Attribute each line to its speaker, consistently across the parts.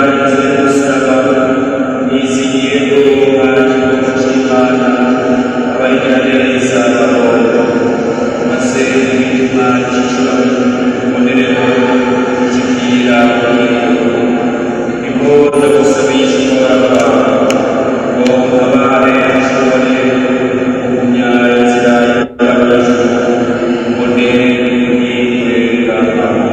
Speaker 1: Inzira y'umusaraba, nizigiye ko hari igikorwa c'Imana abayigira neza babonye, maze imitima icicura mbonereho gushikira ubugingo. Niko ndagusabisha uhoraho ngo untabare nshobore kugumya inzira y'ijuru, mbone kuyirenganamo.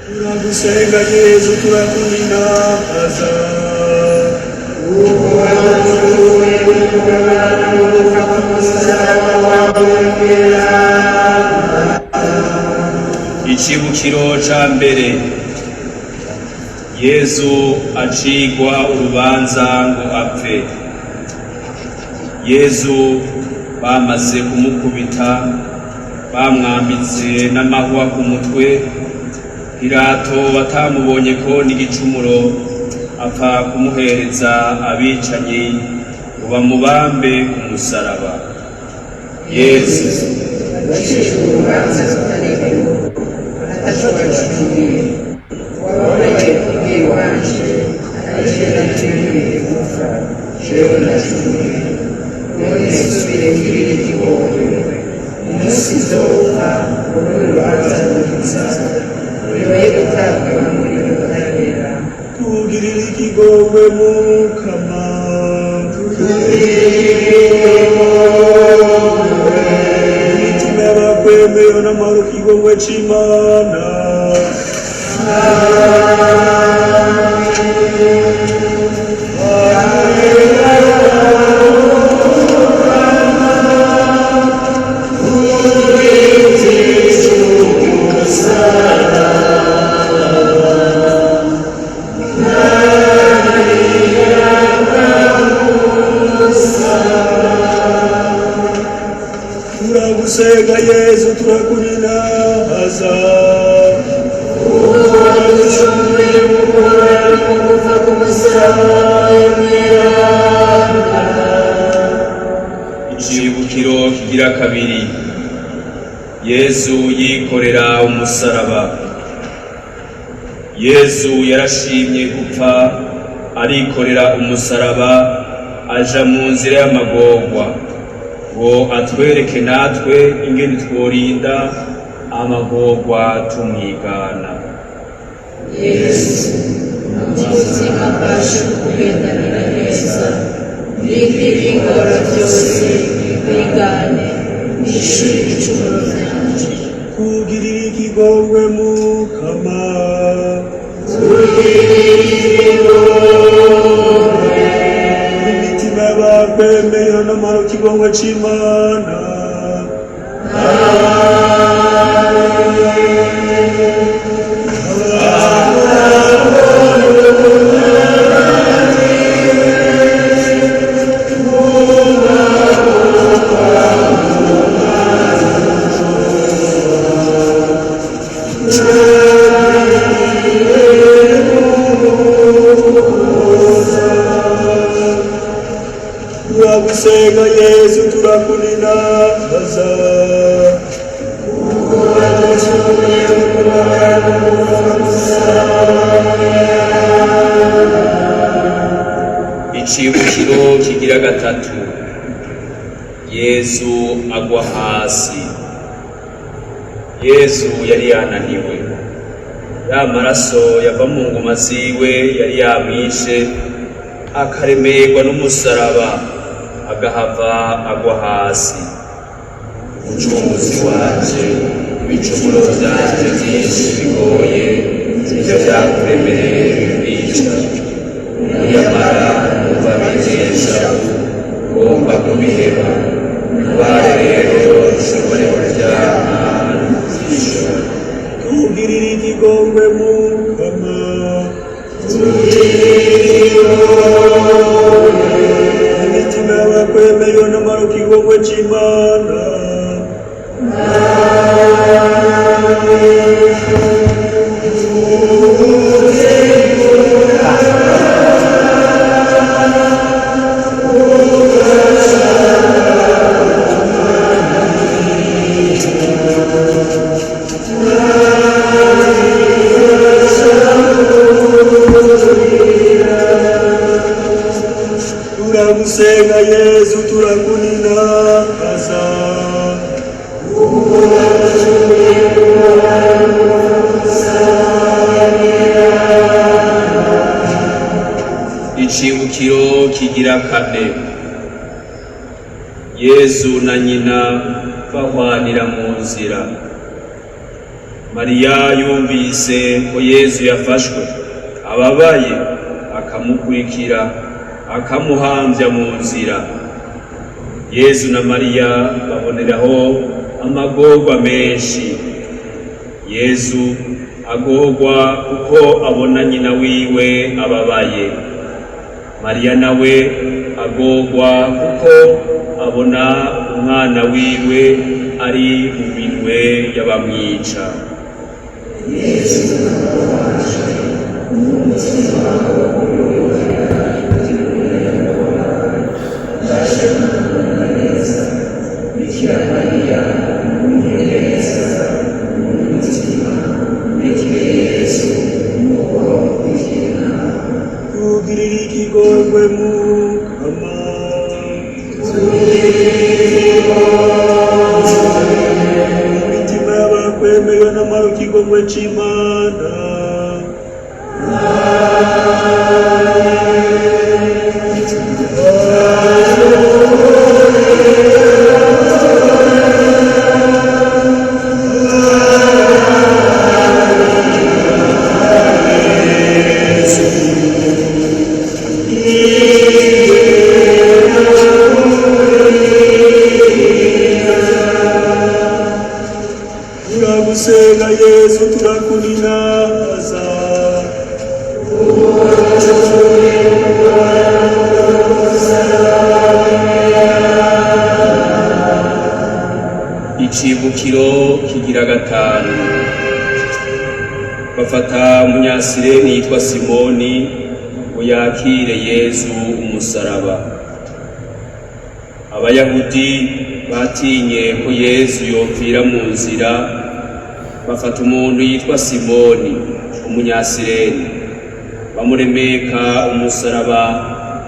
Speaker 2: Turagusenga Yezu, turakuninaza.
Speaker 1: Icibukiro ca mbere, Yezu acigwa urubanza ngo apfe. Yezu bamaze kumukubita, bamwambitse n'amahwa ku mutwe, Pilato batamubonye ko n'igicumuro, apfa kumuhereza abicanyi ngo bamubambe ku musaraba. Yezu
Speaker 3: wacishijwe urubanza rutaremewe ataco wacumuye, wababaye kubwiye wanje arije natemerewe gupfa, jewe ndacumuye. None subire ngirire igihombo umunsi nzopfa, ubone urubanza rukiza ruyoye gutabwa muri butabera.
Speaker 2: Tugirire ikigongwe Mukama. Imitima y'abakwemeye n'amahoro ikigongwe c'Imana. Turagusenga Yezu, turakuninaza.
Speaker 1: Icibukiro kigira kabiri, Yezu yikorera umusaraba. Yezu yarashimye gupfa, arikorera umusaraba, aja mu nzira y'amagorwa ngo atwereke natwe ingene tworinda amagorwa tumwigana.
Speaker 3: Yesu, ubuzima bwacu kugendanira neza, ndinde ibingora byose, wigane nishure ibicumuro byanje.
Speaker 2: Tugirire ikigongwe Mukama. Imitima y'abakwemeye n'amahoro ikigongwe c'Imana. Turagusenga Yezu, turakuninaza.
Speaker 1: Icibukiro kigira gatatu, Yezu agwa hasi. Yezu yari yananiwe, ya maraso yava mu nguma ziwe yari yamwishe, akaremerwa n'umusaraba, agahava agwa hasi. Umucunguzi wanje, ibicumuro vyanje vyinshi bigoye nivyo vyakuremereye bikwica, nyamara numva binesha ugomba kubiheba. Ubare rero nshobore kuryama z'ijoro.
Speaker 2: Tugirire ikigongwe Mukama. c'Imana. Turagusenga Yezu, turakuninaza.
Speaker 1: Icibukiro kigira kane. Yezu na nyina bahwanira mu nzira. Mariya yumvise ko Yezu yafashwe ababaye, akamukurikira akamuhamvya mu nzira. Yezu na Mariya baboneraho amagorwa menshi. Yezu agorwa kuko abona nyina wiwe ababaye. Mariya nawe agorwa kuko abona umwana wiwe ari mu minwe y'abamwica.
Speaker 2: Tugirire ikigongwe Mukama. Imitima y'abakwemeye n'amara ikigongwe c'Imana. Turagusenga Yezu, turakuninaza.
Speaker 1: Icibukiro kigira gatanu. Bafata umunyasireni yitwa Simoni ngo yakire Yezu umusaraba. Abayahudi batinye ko Yezu yopfira mu nzira, bafata umuntu yitwa Simoni umunyasireni, bamuremeka umusaraba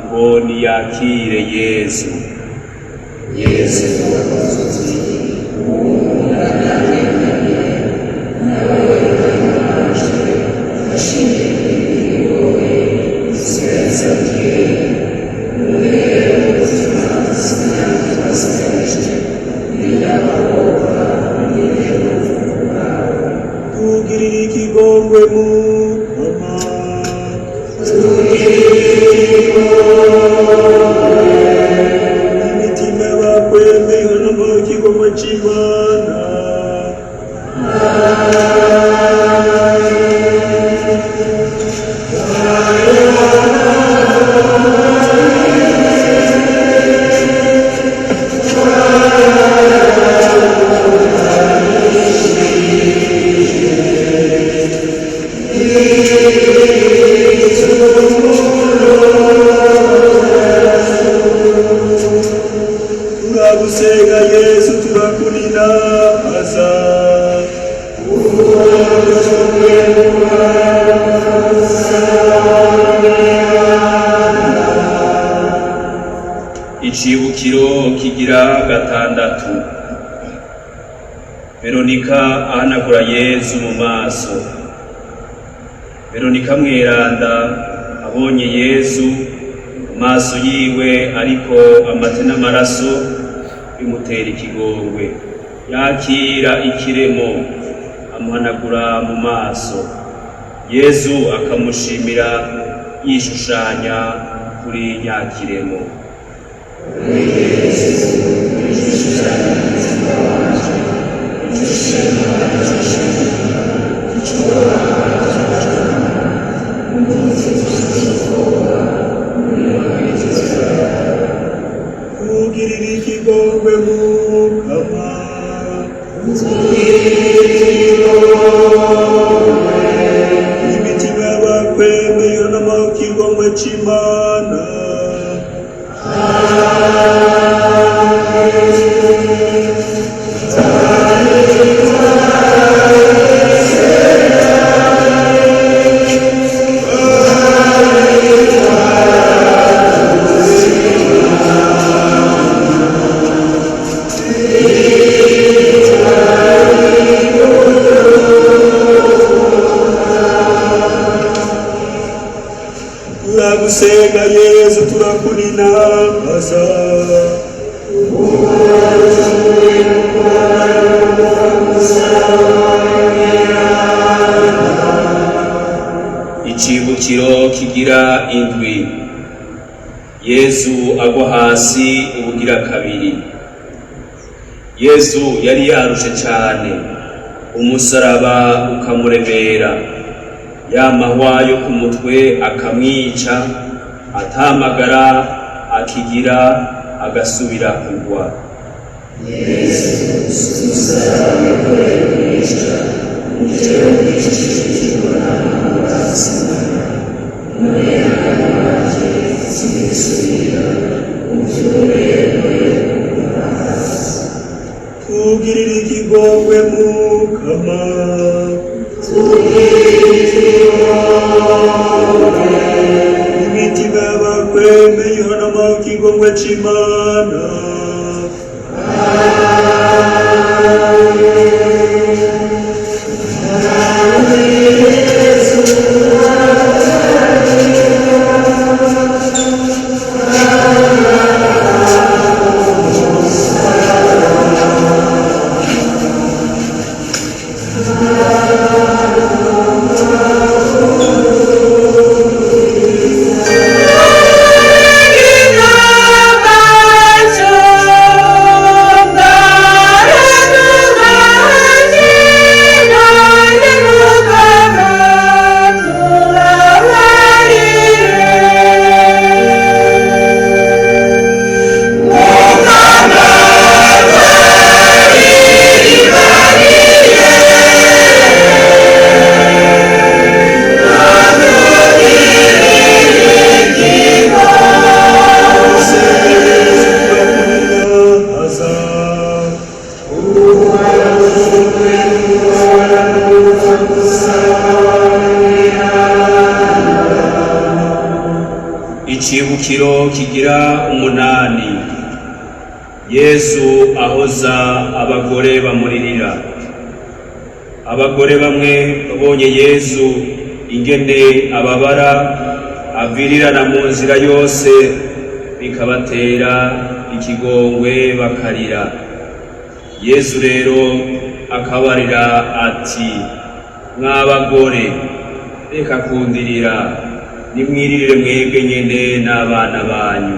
Speaker 1: ngo niyakire Yezu. Yezu
Speaker 2: Tugirire ikigongwe Mukama. Imitima y'abakwemeye n'amara ikigongwe c'Imana. Turagusenga Yezu, turakuninaza.
Speaker 1: Icibukiro kigira gatandatu. Veronika ahanagura Yezu mu maso. Veronika mweranda abonye Yezu mu maso yiwe ariko amate n'amaraso, bimutera ikigongwe. Yakira ikiremo amuhanagura mu maso. Yezu akamushimira yishushanya kuri nyakiremo.
Speaker 2: Tugirire ikigongwe Mukama. turakuninaza.
Speaker 1: Icibukiro kigira indwi. Yezu agwa hasi ubugira kabiri. Yezu yari yarushe cane, umusaraba ukamuremera, ya mahwa yo ku mutwe akamwica, atamagara akigira agasubira kugwa.
Speaker 2: Tugirire ikigongwe Mukama. Imitima y'abakwemeye ihanama ikigongwe c'Imana. Turakuninaza.
Speaker 1: Icibukiro kigira umunani. Yesu ahoza abagore bamuririra. Abagore bamwe babonye Yesu ingene ababara avirirana mu nzira yose, bikabatera ikigongwe bakarira. Yesu rero akabarira ati: mw'abagore, reka kundirira, nimwiririre mwebwe nyene n'abana banyu.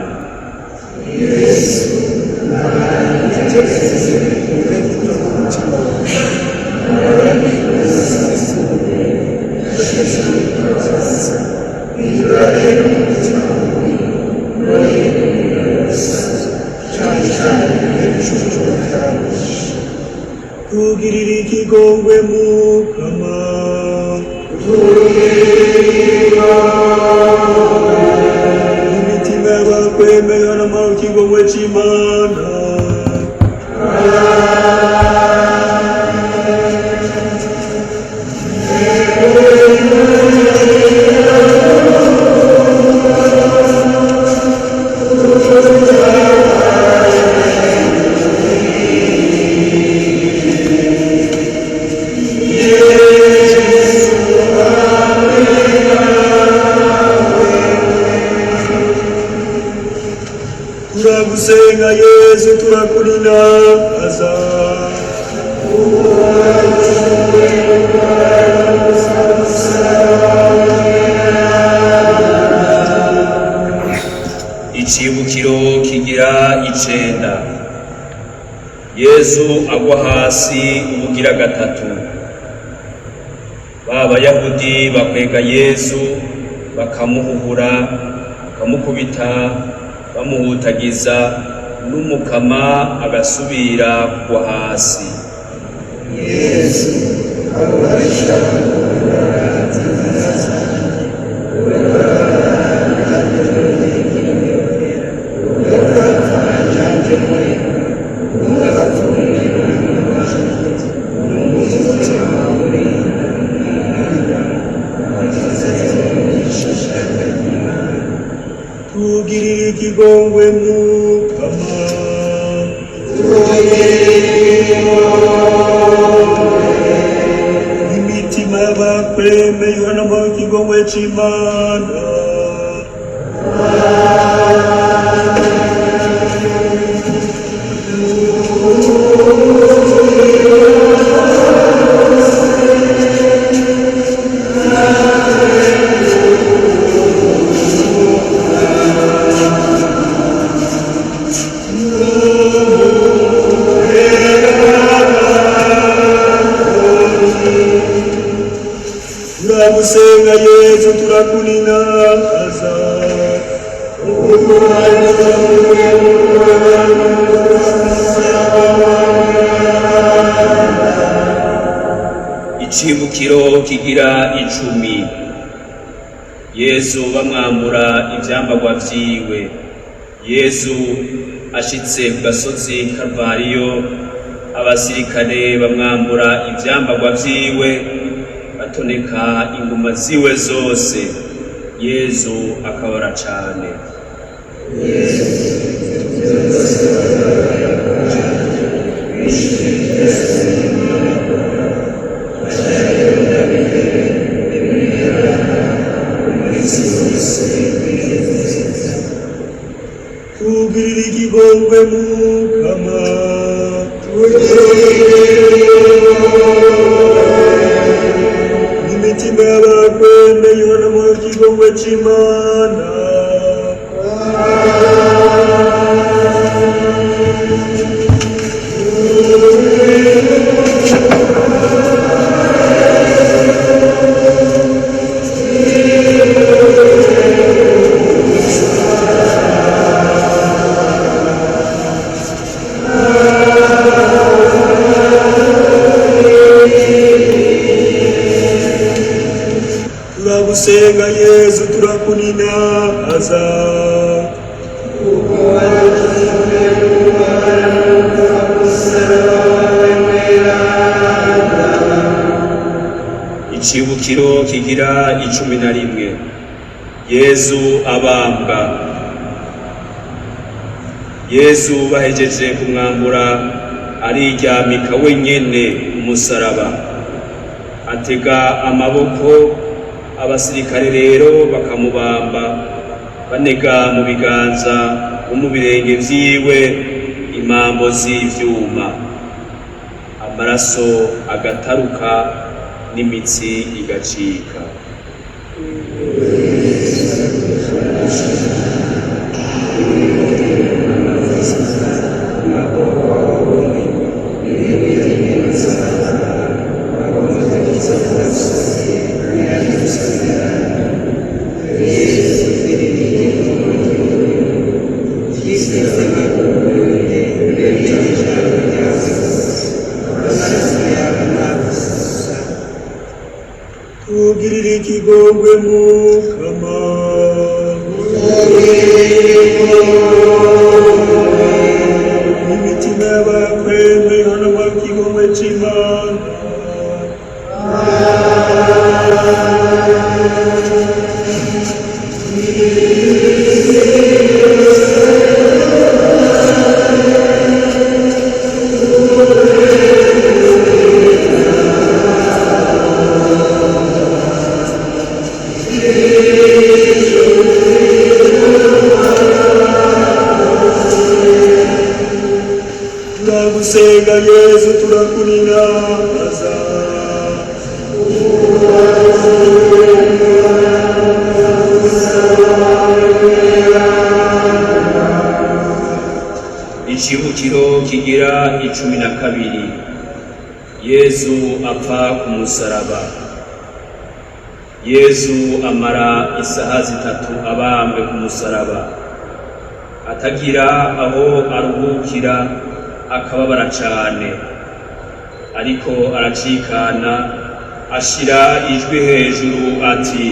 Speaker 2: Tugirire ikigongwe Mukama. Imitima y'abakwemeye ihanama ikigongwe c'Imana. Turagusenga Yesu, turakuninaza.
Speaker 1: Icibukiro kigira icenda. Yesu agwa hasi ubugira gatatu. Ba Bayahudi bakwega Yesu, bakamuhuhura, bakamukubita, bamuhutagiza, n'umukama agasubira kugwa hasi.
Speaker 2: Tugirire ikigongwe Mukama. Imitima y'abakwemeye ihanama ikigongwe c'Imana. Turagusenga Yezu, turakuninaza.
Speaker 1: Icibukiro kigira 10. Yezu bamwambura ivyambagwa vyiwe. Yezu ashitse ku gasozi Karuvariyo, abasirikare bamwambura ivyambagwa vyiwe, batoneka inguma ziwe zose. Yezu akabara cane.
Speaker 2: Tugirire ikigongwe Mukama, imitima y'abakwemeye ihora ikigongwe c'Imana. Turagusenga Yezu, turakuninaza.
Speaker 1: Icibukiro kigira 11. Yezu abambwa. Yezu bahejeje kumwambura, ariryamika wenyene umusaraba, atega amaboko. Abasirikare rero bakamubamba, banega mu biganza no mu birenge vyiwe imambo z'ivyuma, amaraso agataruka n'imitsi igacika.
Speaker 2: Tugirire ikigongwe Mukama, imitima y'abakwemeye ihora ikigongwe c'Imana. Turagusenga Yezu, turakuninaza.
Speaker 1: Icibukiro kigira 12. Yezu apfa ku musaraba. Yezu amara isaha 3 abambwe ku musaraba, atagira aho aruhukira, akababara cane, ariko aracikana, ashira ijwi hejuru ati: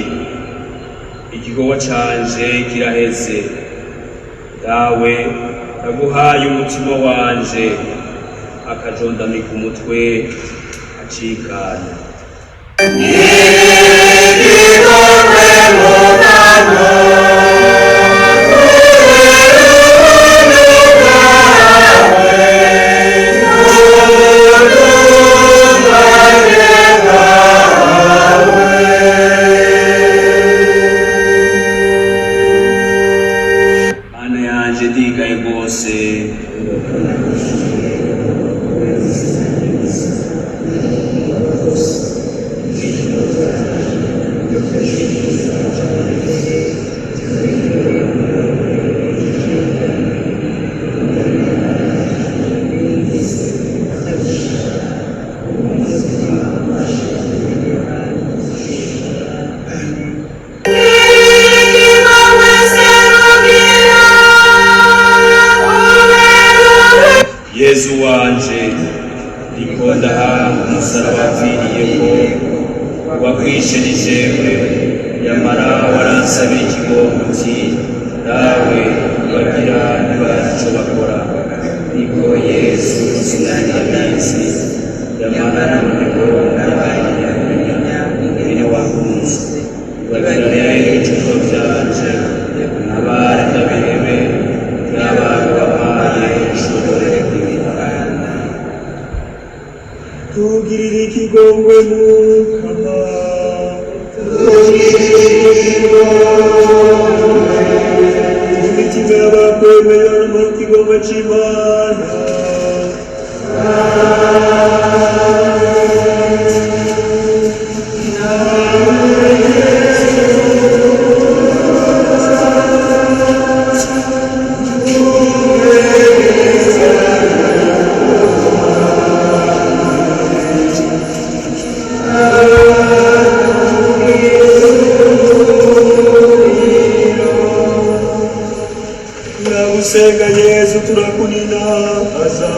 Speaker 1: igikorwa canje kiraheze, dawe ndaguhaye umutima wanje. Akajondamika umutwe acikana. Nanje ndigaye rwose. Yezu wanje, ndiko ndahanga umusaraba wapfiriyeko, wakwishe jewe, yamara waransabira ikigongo uti dawe bagira ntibazi ico bakora. Niko Yesu sinari abizi, yamara noneho ndabaye kumenya ingene wakunze. Bagira rero ibicumuro vyanje, ntabare ndabihebe, n'abantu bampaye nshobore kubivana.
Speaker 2: Tugirire ikigongwe Mukama. Imitima y'abakwemera mu kigongwe c'Imana. Turagusenga Yezu, turakuninaza.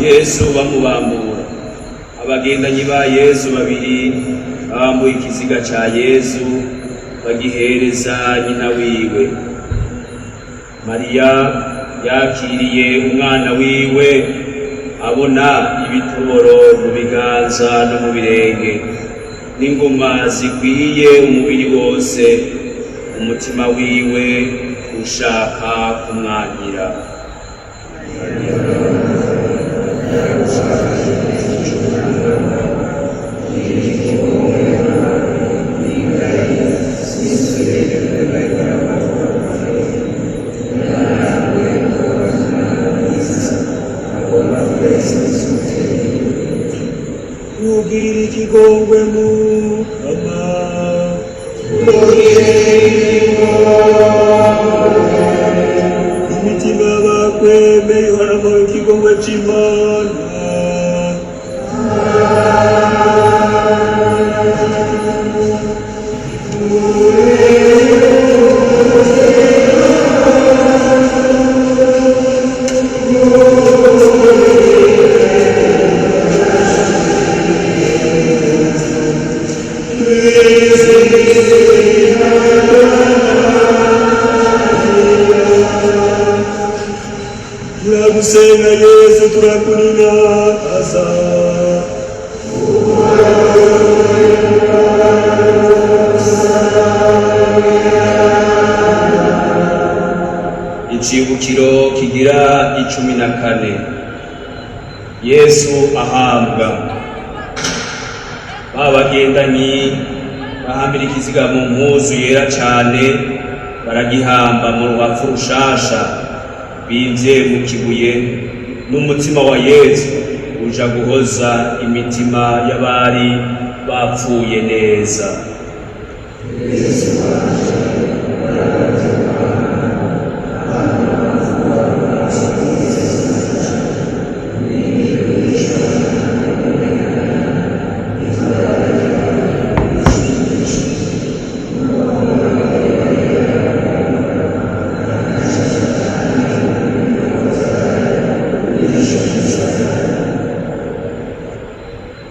Speaker 1: Yesu bamubambura. Abagendanyi ba Yesu babiri babambuye ikiziga ca Yesu bagihereza nyina wiwe. Mariya yakiriye umwana wiwe abona ibitoboro mu biganza no mu birenge n'inguma zikwiye umubiri wose, umutima wiwe ushaka kumwangira.
Speaker 2: Tugirire ikigongwe Mukama. Imitima y'abakwemeye ihoramo ikigongwe c'Imana. Turagusenga Yesu, turakuninaza.
Speaker 1: Icibukiro kigira 14. Yesu ahambwa. Ba bagendanyi bahambira ikiziga mu mpuzu yera cane, baragihamba mu rubafu rushasha bimvye mu kibuye, n'umutima wa Yesu uja guhoza imitima y'abari bapfuye neza.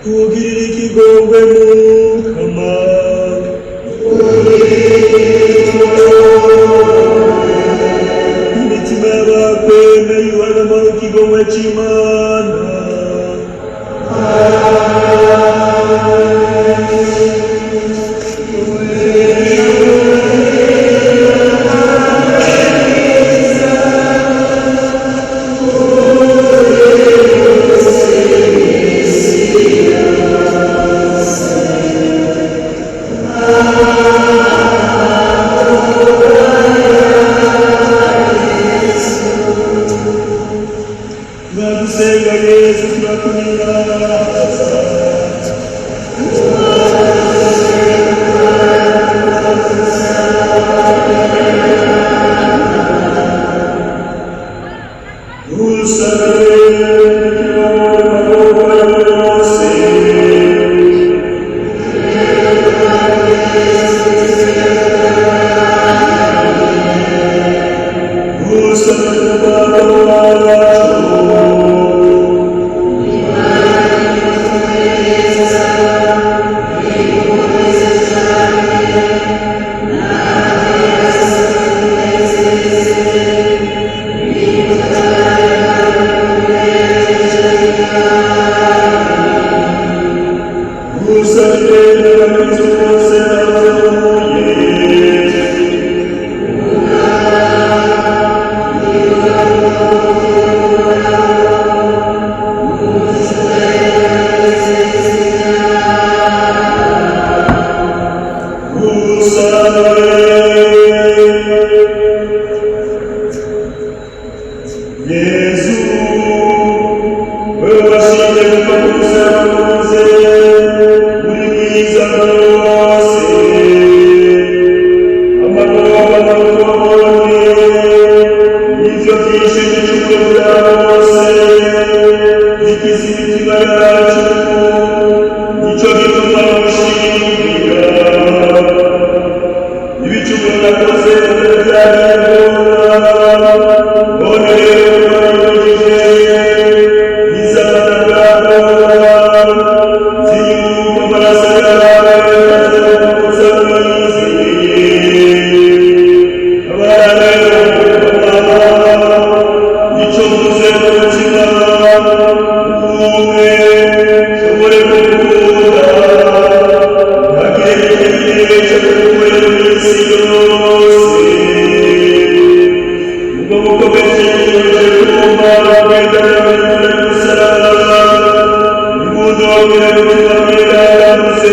Speaker 2: Tugirire ikigongwe Mukama. Imitima y'abakwemeye ihoramo ikigongwe c'Imana. Usabire n'abakristu bose n'abapfuye. Yesu, wewe washimye kuva ku musaraba wakoze, uri mwiza rwose. Amagorwa n'amagorwa, n'ivyo byinshi n'ibicumuro bya bose, bigize imitima yacu, nico gituma ngushimira. Ibicumuro nakoze byarengura, none rero uranyujije, izabana bwawe, nzi yuko amaraso yawe azakomeza kwizeye. Abana rero icyo mvuze mu mutima, umwe nshobore kugukunda, ntagire igihe cyo kugukorera iminsi yose. Ubwo bukomeje kumva kugendana n'inzira y'umusaraba, imbundo mwiramutse.